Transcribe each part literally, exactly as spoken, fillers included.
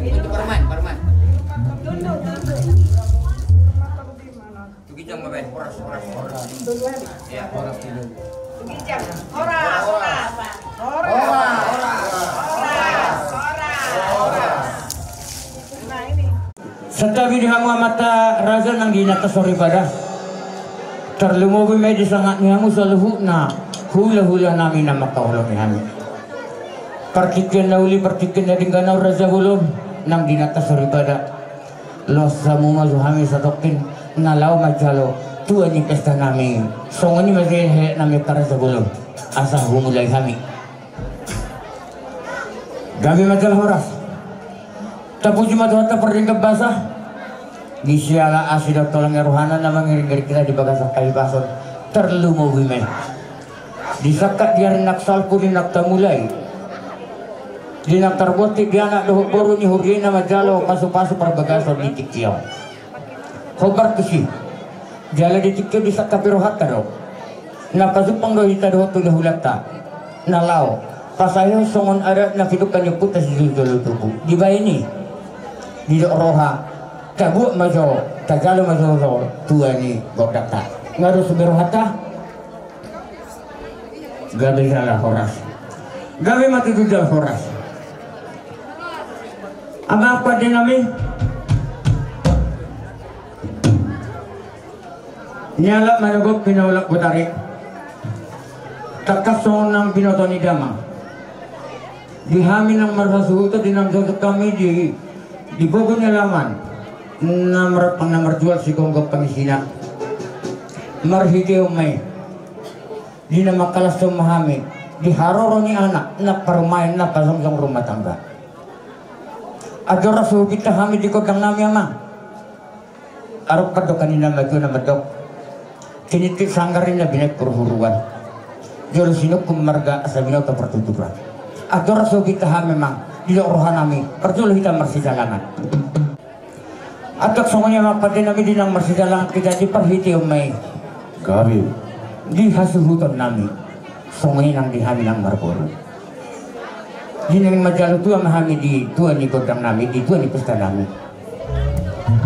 Itu permen, permen. Itu kijang, Bapak. Horas, horas, horas. Ya, horas. Itu kijang. Horas, horas. Horas, horas. Horas, horas. Nah, ini. Santabi di hamu amanta raja nang di inanta soripada. Tarlumobi ma i di sangap ni hamu saluhutna hulahula nami na mangkaholongi hami. Partingkian na uli, partingkian na denggan, raja bolon nang di inanta soripada. Loas hamu ma jo hami satongkin na laho manjalo tua ni pesta nami. Songon i ma jo hela nami angka raja bolon, asa humulai hami. Gabe ma jala horas. Tapuji ma Tuhanta pardenggan basa. Di siala asi dohot holong ni rohana na mangiringiring hita di bagasan hahipason, tarlumobi ma i di sangkap ni ari nang salpu di nang tamulai, di nang tarbontik di anak dohot boru ni huria i na manjalo pasupasu parbagason di tingki on. Hombar tusi. Jala di tingki on disangkapi rohanta do. Na pajumpang do hita dohot hulahulanta na laho pasaehon songon adat na pinungka ni ompunta sijolojolo tubu. Dibaen i, didok roha, tabuat ma jo, tajalo ma jo tua ni gondangta. Nga ro sude rohanta. Gabe jala horas. Gabe ma tutu jala horas. Amang pande nami, nialap manogot pinaulak botari. Tangkas songon nang binoto ni damang. Di hami nang marhasuhuton di nang jojok hami di, di pogu ni alaman na marampang na marjual sigomgom pangisina. Marhiteon ma i di na mangkalashon ma hami di haroro ni anak na parumaen na pajongjong rumah tangga. Andorang so hupinta hami di gondang nami amang. Adong pandohan ni na matua na mandok, tinitip sanggar ninna binahen huruhuruan, jolo sinungkun marga asa binoto partuturan. Andorang so hupinta hami amang, didok roha nami parjolo hita marsidalangan. Antong songon i amang pande nami di nang marsidalangan hita di parhiteon ma i. Gabe. Di hasuhuton nami. Songon i nang di hami nang marboru. Di na manjalo tua ma hami di tua ni gondang nami, di tua ni pesta nami.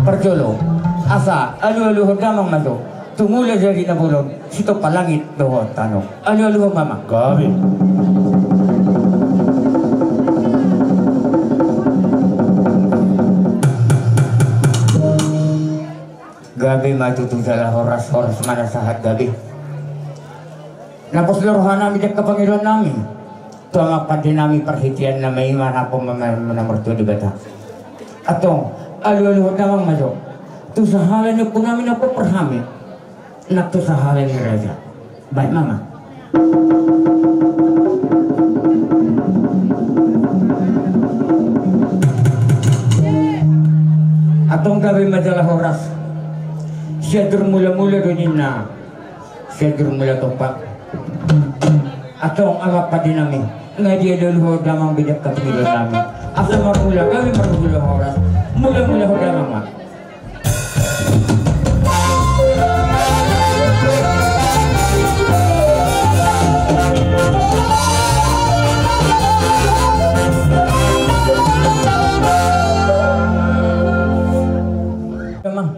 Parjolo, asa alualuhon damang ma jo, tumula jadi na bolon, sitompa langit dohot tano. Alualuhon ma amang. Gabe. Gabe ma tutu jala horas, horas ma na sahat gabe. Na pos do roha nami di angka pangidoan nami tu amang pande nami, parhitean nami i manangkok ma, ma, ma na martua Debata. Antong, alualuhon damang ma jo tu sahala ni ompunami na pomparan hami, nang tu sahala ni raja. Baen ma amang. Antong gabe ma jala horas. Sian jur mulamula do ninna. Sian jur mula tompa. Antong amang pandenami, nga dialualuhon damang be dengke pangidoannami. Asa marmula gabe marmula horas. Mulamulahon damang ma. Damang.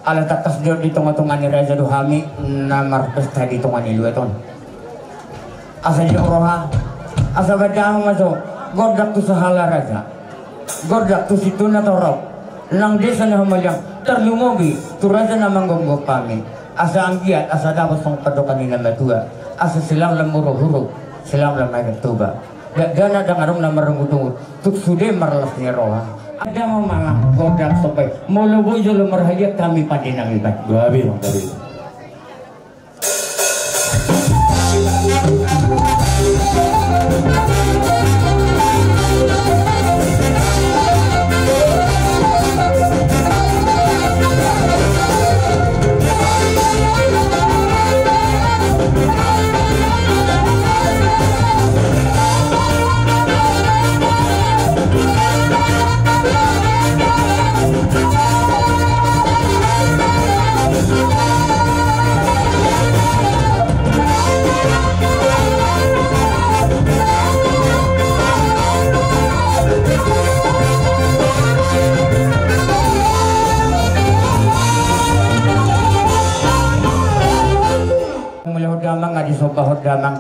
Ala tangkas do di tongatonga ni raja do hami na marpesta di tonga ni luat on. Asa didok roha, asa baen damang ma jo, gondang tu sahala raja, gondang tu situan na torop, nang desa na humaliang, tarlumobi tu raja na manggomgom hami. Asa anggiat, asa dapot songon pandohan ni na matua, asa silang lam huruhuru, silang lam Toba. Dagdagna ndang adong na marungutungut, tung sude marlas ni roha. Ada ma amang, godang sopai. Molo boi jolo marhadiah hami pandenami baen. Gabe, gabe. Mulahon damang, nga disombahon damang.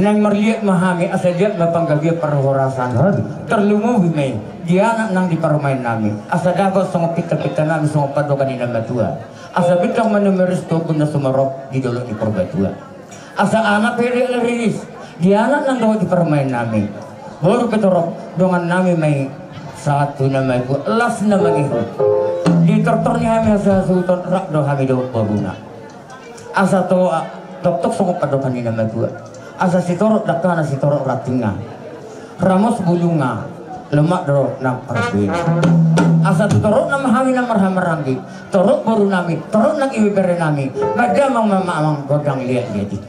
Naeng marliat ma hami, asa liat ma panggabean parhorasan. Tarlumobi ma i di anak nang di parumaennami, asa dapot songon pintapintanami, songon pandohan ni na matua. Asa bintang ma na maringas tu ombun na sumorop di dolok ni Purbatua. Asa anak pe riris di anak nang dohot di parumaennami. Boru pe torop, dongannami ma i sahat tu na matua, las na mangihut. Di tortor ni hami hasahasuhuton, rap do hami dohot boruna. Asa to, a, toktok songon pandohan ni na matua. Asa sitorop dangkana, sitorop rantingna. Ramos bulungna, lemak do nang parbena. Asa tu torop nama hami na marhahamaranggi, torop borunami, torop nang ibeberenami, baen damang ma amang gondang liatliat i.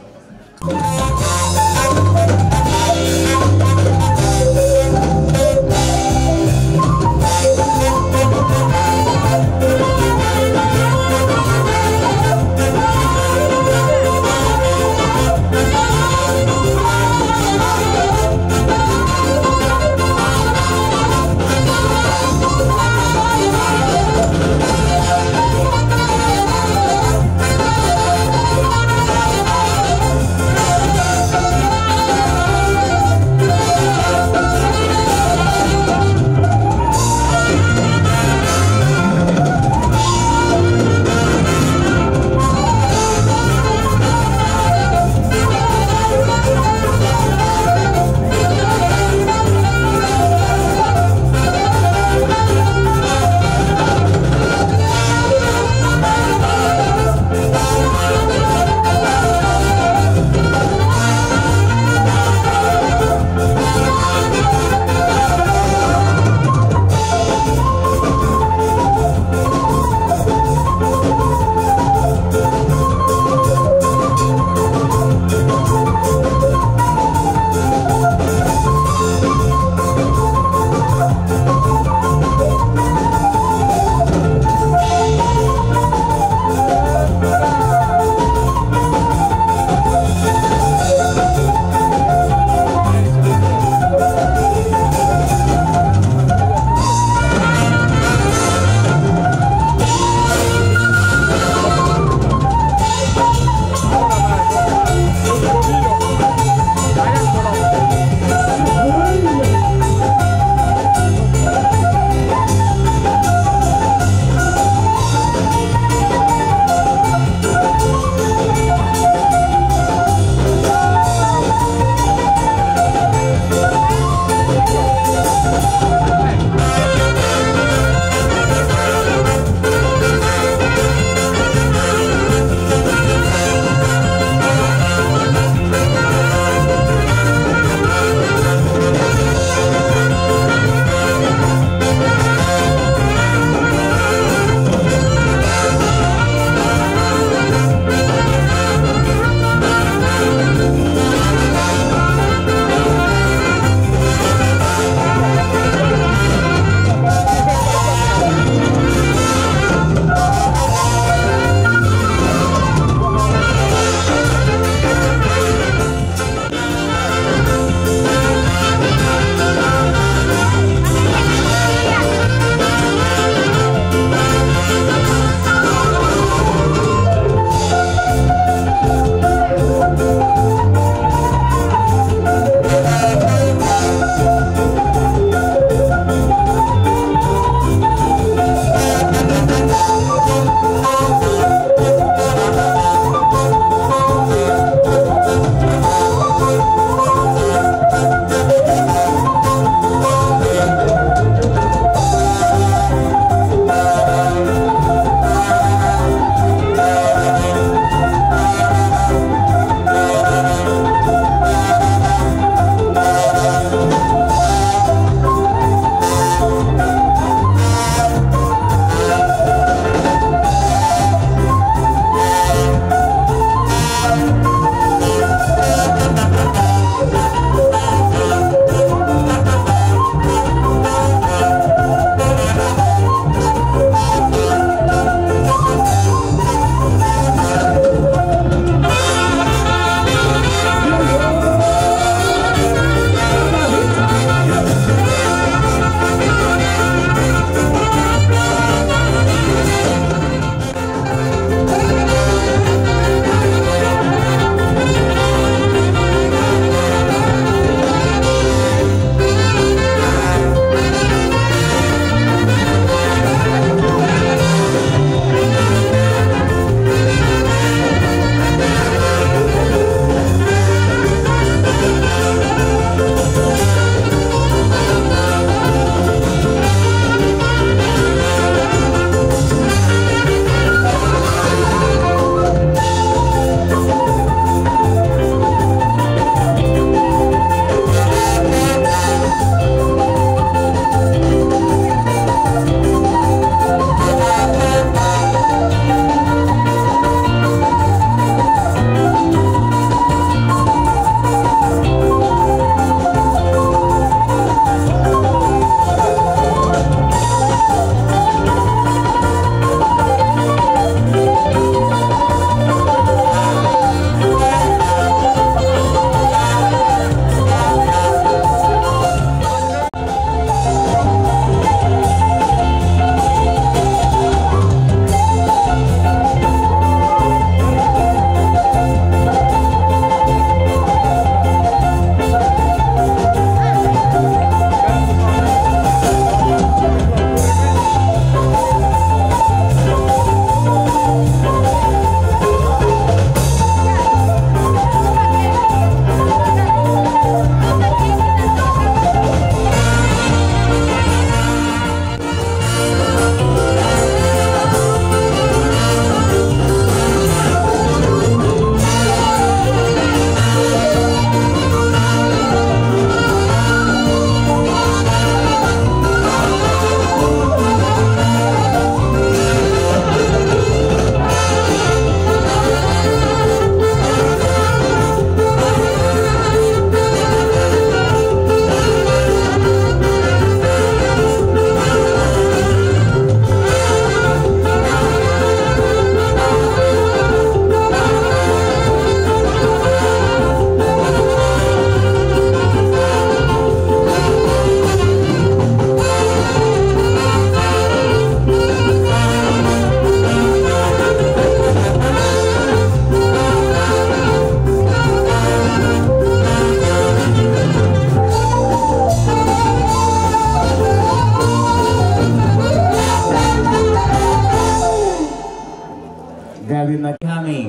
Hami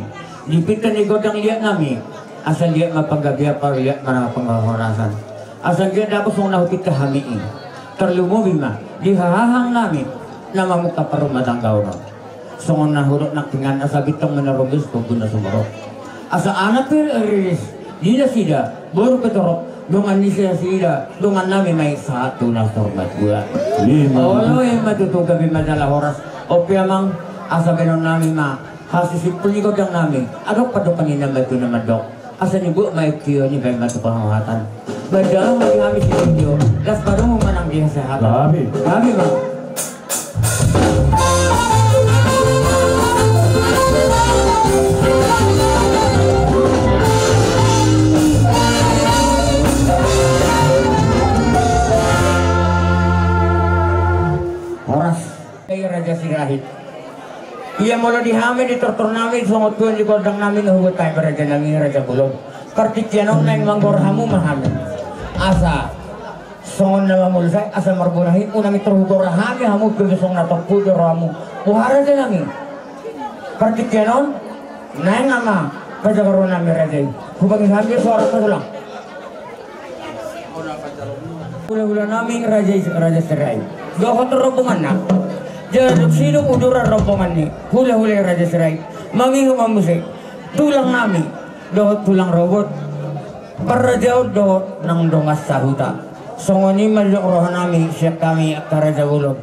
di pinta ni gondang liat nami, asa liat ma panggabean, liat ma na panggabean horasan, asa liat dapot songon na hupinta hami i. Tarlumobi ma di hahang nami na mamungka parrumatanggaon on. Songon na hudok nangkiningan, asa bintang ma na rumiris, tobu na sumorop. Asa anak pe riris di nasida, boru pe torop, dongan ni nasida, dongan nami ma i sahat tu na saur matua. Ima. Olo, ima tutu, gabe ma jala horas. On pe amang, asa baenon nami ma hasisimpul ni gondang nami. Adong padohan ni na matua na mandok, asa nibuat ma i tio, nibaen ma tu panghorhatan. Baen dalan ma di hami sitio, las padomu ma nang di hasahatan. Gabe. Gabe ma. Horas. Raja Sirait. Ia molo di hami, di tortor nami, songon tuan di gondang nami, na hubuat hami raja nami, Raja Bolon. Partingkian on naeng manggora hamu ma hami. Asa songon na mamolus aek, asa marboru ahu, unang tor hugora hami hamu, gabe songon na tompu do rohamu. Boha raja nami? Partingkian on naeng ma pajagar roha nami raja i. Hupangido hami suara tulang. Hulahula nami Raja, Raja Sirait dohot rombonganna. Jala dung sidung uduran rombongan ni hulahula Raja Sirait mangihut ma muse tulang nami dohot tulang rorobot, parrajaon dohot nang dongan sahuta. Songon i ma didok roha nami sian hami angka Raja Bolon.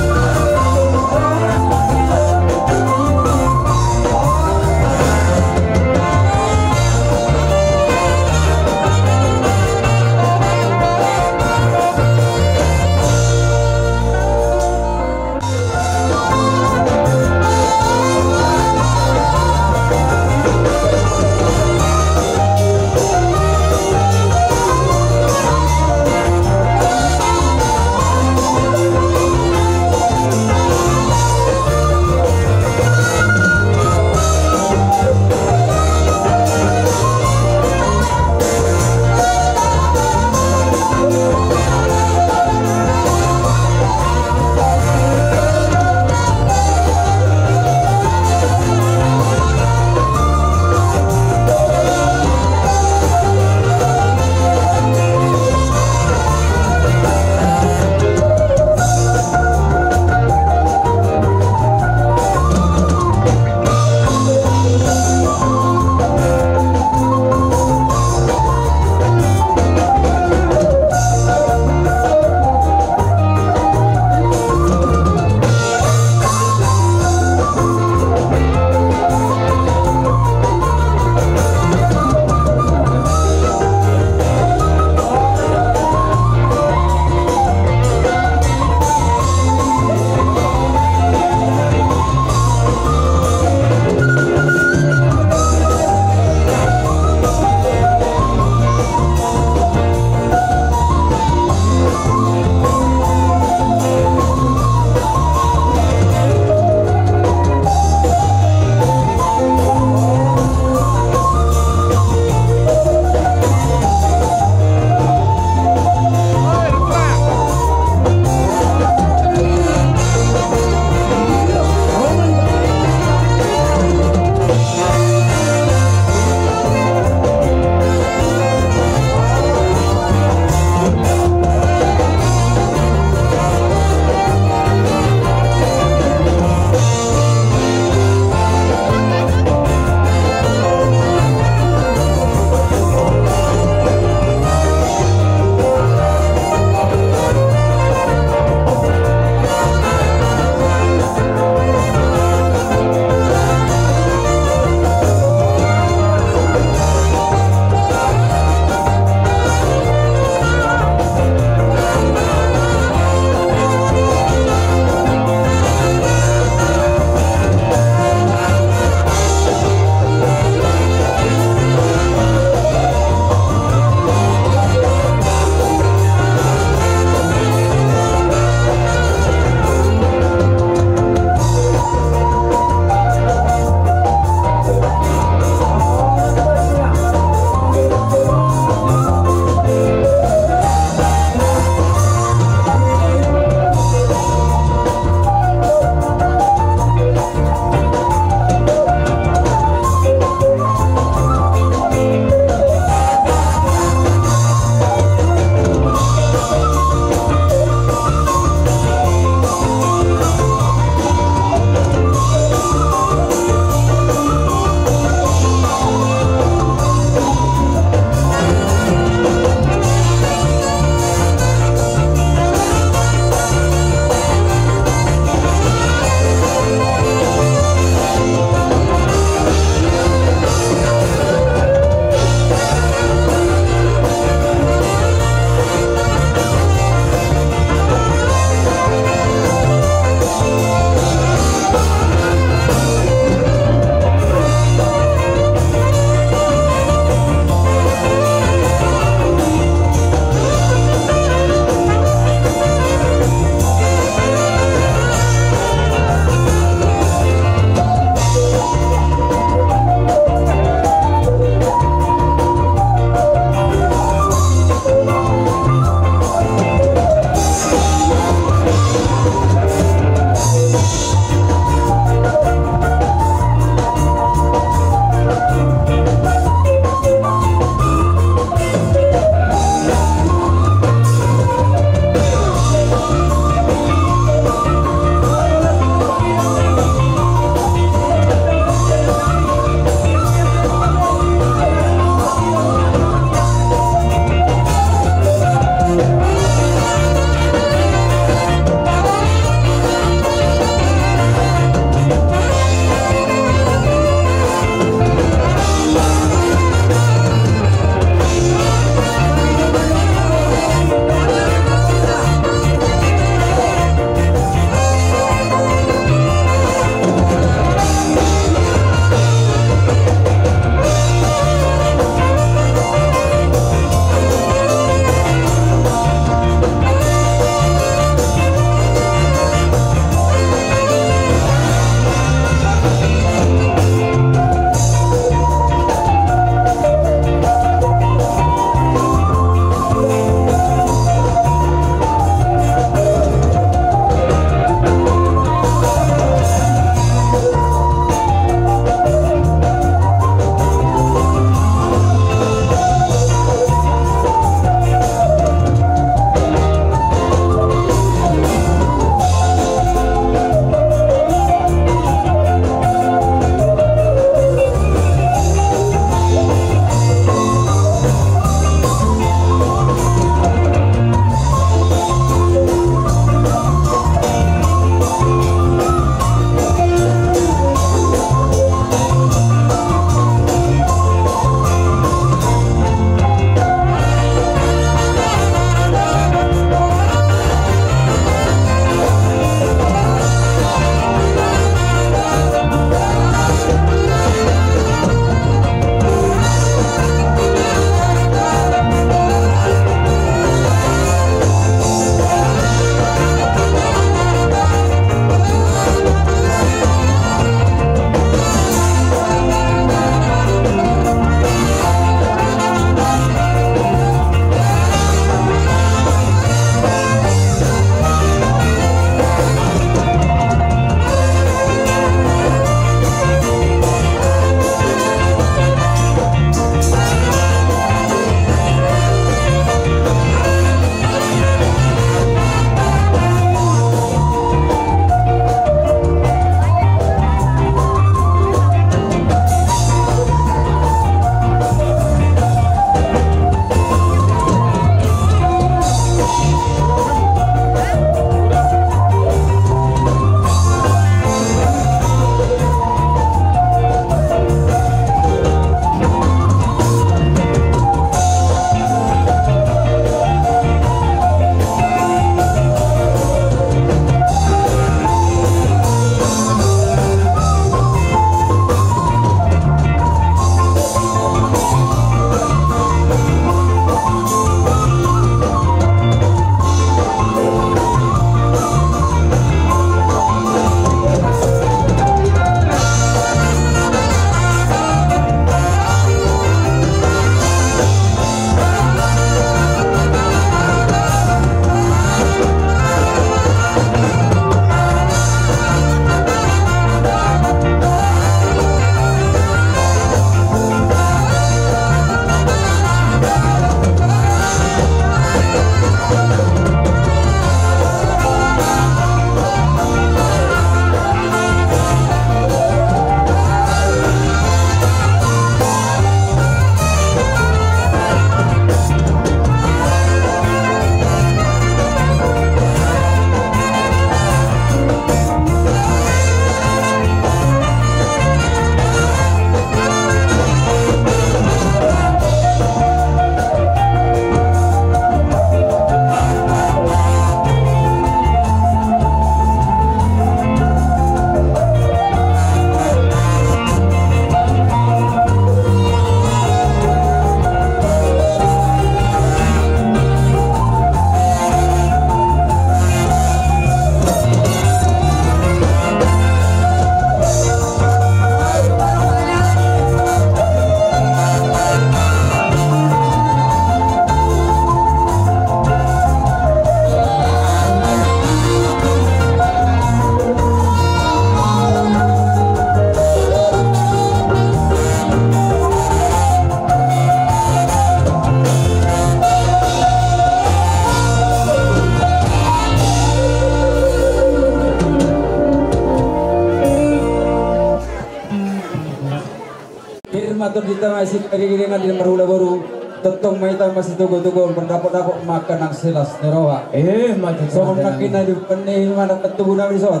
Matur di hita ma sipairing-iringan di na marhula boru. Tongtong ma hita masitogo-togo, mardapot-dapot ma angka na las ni roha. Eh, matur. Songon nangkin na di penne i ma na tubu nami dison.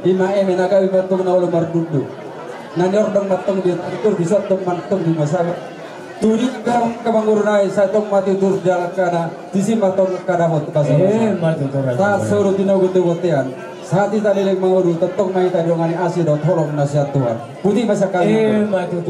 Ima eme na gabe ma tong na olo mardundu. Na niordang ma tong di tutur, dison tong ma tong di masabar. Tu di angka manguru nai, sai tong ma tutur di angka na, disi ma tong angka dapot basa-basa. Eh, matur. Tarsuru tinogu tu bontean. Sahat hita leleng mangolu, tongtong ma hita didongani asi dohot holong na sian Tuhan. Boti ma sian hami. Eh, matur.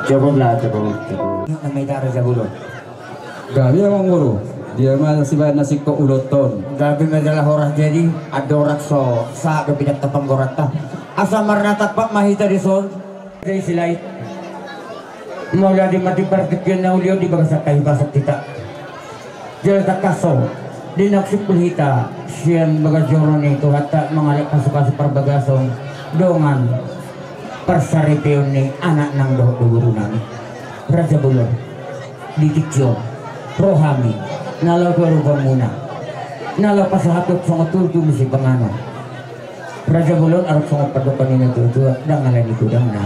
Coba lah, coba, coba. Namanya Raja Bolon. Gabe ma, Amangboru. Dia ma sibaen na singkop ulaonta on. Gabe ma jala horas, jadi andorang so sahat dope dang tapanggoratta. Asa marnatampak ma hita dison. Jadi Silahi. Mauliate ma di partingkian na uli on di bagasan hahipason hita. Jala tangkas so, di na simpul hita sian bagas joro ni Tuhanta mangalap pasupasu parbagason dongan parsaripeon ni anak nang dohot boru nami. Raja Bolon, di tingki on ro hami na laho tu arupanmuna, na laho pasahathon songon tudutudu sipanganon. Raja Bolon, adong songon pandohan ni natuatua, dang alani godang na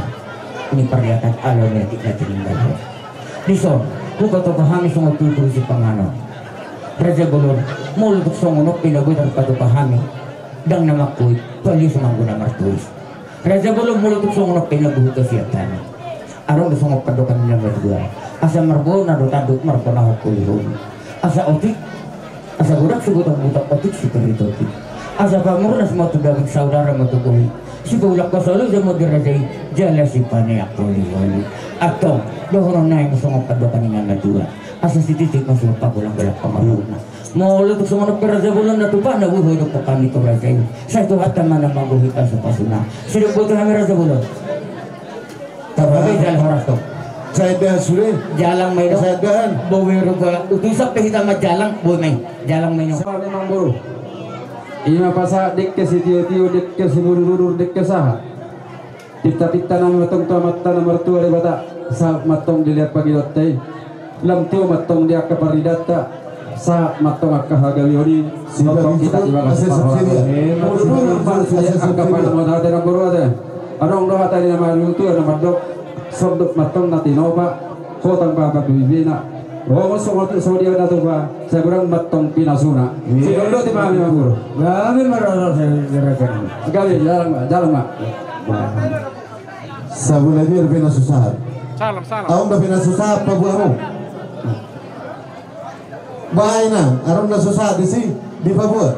ni pariatan, alani atik na tininggal. Dison hupatupa hami songon tudutudu sipanganon. Raja Bolon, molo tung songon on pe na boi tarpatupa hami, dang na mangkuit, palios ma anggo na martulis. Raja Bolon, molo tung songon on pe na boi huta sian tano, adong do songon pandohan ni natuatua: asa marboa na do tanduk, marbonahon holiholi. Asa otik, asa godang sibutangbutak, otik sitoritotik. Asa pamurnas ma tu daging, saudara ma tu bohi. Sipaulak pasolu jamo di raja i, jala sipaneang holiholi. Antong dohonon nai ma songon pandohan ni natuatua: asa sititik ma suhut panggolang-golang pangarahutna. Molo tung songon on pe Raja Bolon na tupa, na boi hudokhon hami tu raja i. Sai Tuhanta ma na manggohi pasupasuna. Sai dok boto hami Raja Bolon. Gabe jala horas tong. Sai dahan sude. Jalang ma i do. Sai dahan. Boi rupa utusan pe hita manjalang, boi ma i. Jalang ma i do. Sahat ma, Amangboru. Ima pasahat dengke sitiotio, dengke simudurudur, dengke sahat. Pintapinta nami ma tong tu Amanta na martua Debata, sahat ma tong di lehon pangidoanta i. Lam tio ma tong di angka parnidanta, sahat ma tong angka hagabeon i. Sintong hita di bagasan parhorasan. Molo dung ma sude angka panamot, ate, Amangboru, ate. Adong do hata ni na martua na mandok: Sonduk ma tong na tinopa, hotang bapak bibina. Ro ma songon dia na tupa, sai godang ma tong pinasuna. Sidondoti ma hami, Amangboru. Gabe ma rara. Gabe, jalang ma, jalang ma. Sabula biar pina susah. Salam, salam. Aung da pina susah apa buahmu? Baina, arum na susah di si, di Papua.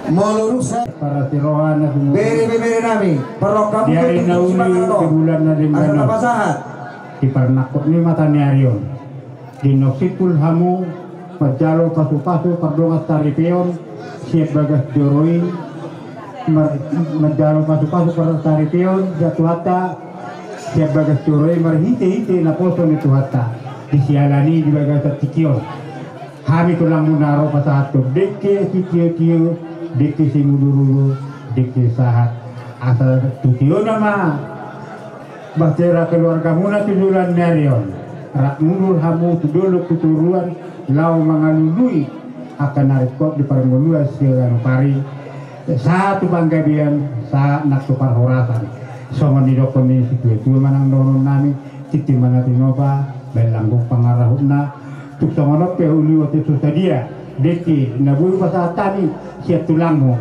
Molo rusak. Para tiroha na sumurung. Bere, bere, bere nami. Parroka di ari na uli, di bulan na denggan on. Asa na pasahat. Di parnangkok ni mata ni ari on. Di na simpul hamu manjalo pasupasu pardongan saripeon sian bagas joro i, mar-, manjalo pasupasu pardongan saripeon sian Tuhanta, sian bagas joro i marhitehite naposo ni Tuhanta. Di siala ni i di bagasan tingki on, hami tulangmu na ro pasahathon dengke sitiotio, dengke simudurudur, dengke sahat. Asa tu tiona ma bahtera keluargamuna tu joloan ni ari on. Rap mundur hamu tu dolok tu toruan, laho mangalului angka na ringkot di parngoluan siganup ari. Sahat tu panggabean, sahat nang tu parhorasan. Songon nidokhon ni situatua ma nang dohonon nami: Tintin ma na tinopa, bahen langgong pangarahutna. Tung songon on pe uli, otik so sadia dengke na boi pasahat hami sian tulangmu.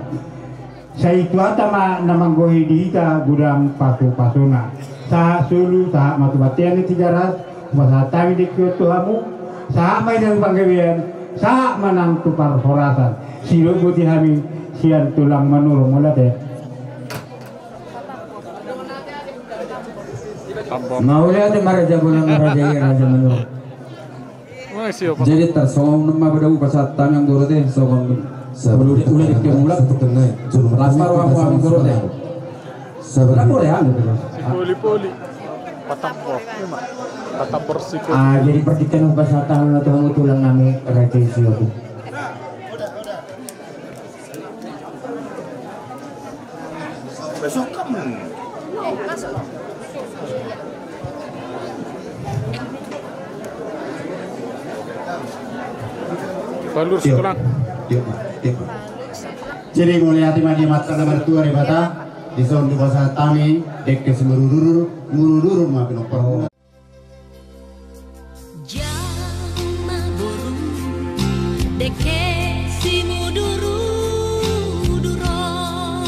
Sai Tuhanta ma na manggohi di hita godang pasupasuna. Sahat solu, sahat ma tu bontean ni Tigaras, pasahat hami dengke on tu hamu. Sahat ma i nang tu panggabean, sahat ma nang tu parhorasan. Sidok boti hami sian tulang Manurung, mauliate. Mauliate ma Raja Bolon, raja i, raja Manurung. Jadi tarsongon ma pada upa sahat tangan guru te, songon ula, ula di kemulak. Lapar wa guru te. Lapar ya. Poli-poli. Patambor. Patambor sikut. Ah, jadi partingkian upa sahat tangan tu hamu tulang nami, raja i, sioku. Besok kamu. Balur sekolah. Yuk, yuk. Jadi mauliate ma di Amanta na martua Debata, dison hupasahat hami dengke simudurudur, mudurudur ma pinompar. Jama boru, dengke simudurudur on.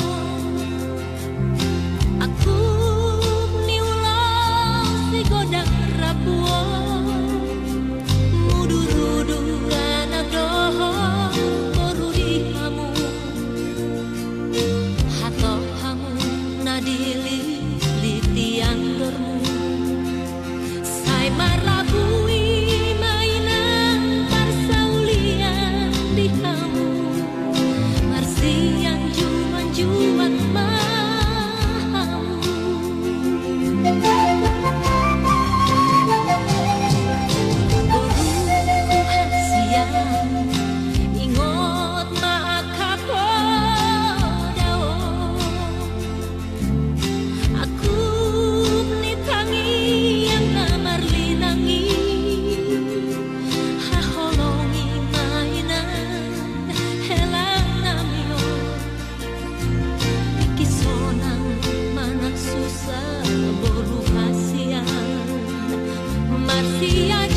Angkup ni ulaon sigodang rambu on. Mudurudur anak dohot boru di hamu. Arsia